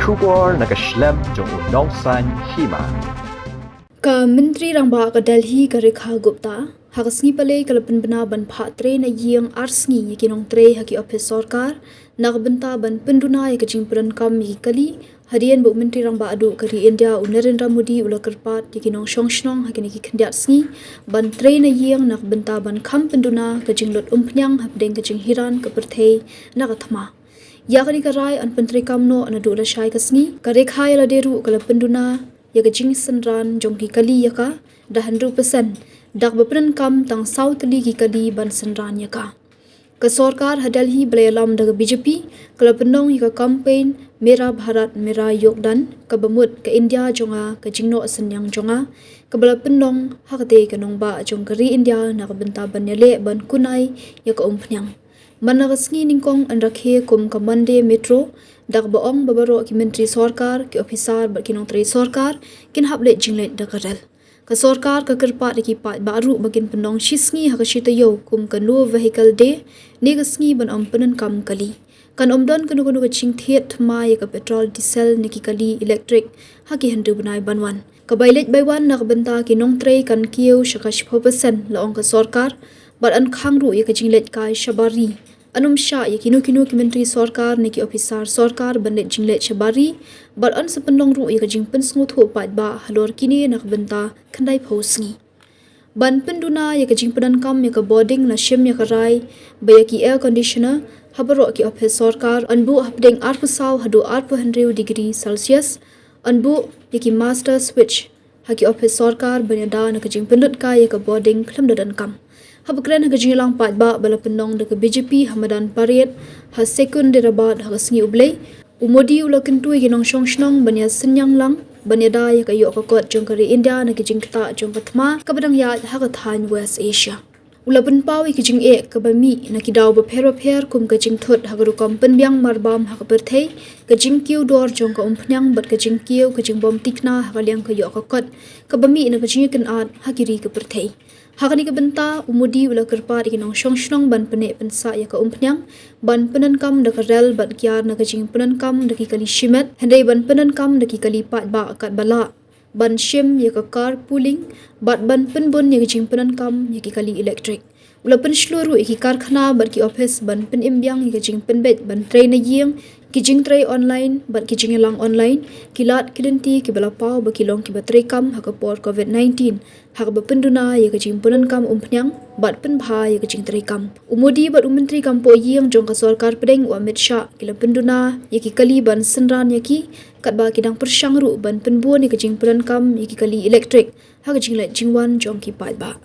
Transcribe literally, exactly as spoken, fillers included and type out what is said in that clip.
Khubor na ka shlem jong u nongsan hima. Ka Myntri Rangbah ka Delhi ka Rekha Gupta ha ka sngi Palei ka la pynbna ban phah trei na ïing ar sngi ïa ki nongtrei ha ki ophis sorkar na ka bynta ban pynduna ïa ka jingpyndonkam ïa ki kali, hadien ba u Myntri Rangbah duh ka ri India u Narendra Modi u la kyrpad ïa ki nongshong shnong ha kine ki khyndiat sngi ban trei na ïing na ka bynta ban kham pynduna ka jinglut umphniang hapdeng ka jinghiran ka pyrthei na ka thma. Ïa kane ka rai yn pyntreikam noh naduh lashai ka sngi. Ka Rekha ïa lade ruh ka la pynduna ïa ka jingsynran jong ki kali ïa ka da hynriew percent, da kaba pyndonkam tang saw tylli ki kali ban synran ïa ka. Ka sorkar ha Delhi ba la ïalam da ka B J P ka la pynlong ïa ka campaign Mera Bharat Mera Yogdan, kaba mut ka India jong nga ka jingnoh synñiang jong nga, kaba la pynlong ha katei ka nongbah jong ka ri India na ka bynta ban ïaleh ban kunai ïa ka umphniang. Man la ka sngi nyngkong yn rakhe kum ka Monday Metro, da kaba ong ba baroh ki myntri sorkar, ki ophisar bad ki nongtrei sorkar kin hap leit jingleit da ka rel. Ka sorkar ka kyrpad ïa ki paidbah ruh ba kin pynlong shi sngi ha ka shi taïew kum ka No Vehicle Day, ne ka sngi ban ym pyndonkam kali. Kan ym don kano kano ka jingthied thma ïa ka petrol, diesel ne ki kali elektrik ha ki hynriew bnai ban wan. Ka bai leit bai wan na ka bynta ki nongtrei kan kiew sha ka shiphew percent, la ong ka sorkar, bad yn khang ruh ïa ka jingleit kai shabar ri. Yn ym shah ïa kino kino ki myntri sorkar ne ki ophisar sorkar ban leit jingleit shabar ri, bad yn sa pynlong ruh ïa ka jingpynsngewthuh paidbah halor kine na ka bynta khyndaiphew sngi. Ban pynduna ïa ka jingpyndonkam ïa ka bording, la shim ïa ka rai ba ïa ki air conditioner ha baroh ki ophis sorkar yn buh hapdeng arphew saw haduh arphew hynriew degree Celsius, yn buh ïa ki master switch ha ki ophis sorkar ban ïada na ka jingpynlut kai ïa ka bording khlem da donkam. Haba kren ha ka jingïalang paidbah ba la pynlong da ka B J P ha madan Parade ha Secunderabad ha ka sngi U Blei, u Modi u la kyntu ïa ki nongshong shnong ban ïa synñiang lang ban ïada ïa ka ïoh ka kot jong ka ri India na ki jingktah jong ka thma kaba dang ïaid ha ka thaiñ West Asia. U la pynpaw ïa ki jingeh kaba mih na ki daw bapher bapher kum ka jingthut ha ka rukom pynbiang marbam ha ka pyrthei, ka jingkiew dor jong ka umphniang bad ka jingkiew ka jingbym tikna ha ka liang ka ïoh ka kot kaba mih na ka jingïakynad ha ki ri ka pyrthei. Ha kane ka bynta u Modi u la kyrpad ïa ki nongshong shnong ban pynneh pynsah ïa ka umphniang, ban pyndonkam da ka rel bad kiar na ka jingpyndonkam da ki kali shimet, hynrei ban pyndonkam da ki kali paidbah katba lah, ban shim ïa ka carpooling bad ban pynbun ïa ka jingpyndonkam ïa ki kali elektrik. U la pynshlur ruh ïa ki karkhana bad ki ophis ban pynim biang ïa ka jingpynbeit ban trei na ïing, ki jingtrei online bad ki jingïalang online, ki lad ki lynti kiba la paw ba ki long kiba treikam ha ka por COVID nineteen, ha kaba pynduna ïa ka jingpyndonkam umphniang bad pynbha ïa ka jingtreikam. U Modi bad u Myntri Kam Pohïing jong ka Sorkar Pdeng u Amit Shah ki la pynduna ïa ki kali ban synran ïa ki, katba ki dang pyrshang ruh ban pynbun ïa ka jingpyndonkam ïa ki kali elektrik ha ka jingleit jingwan jong ki paidbah.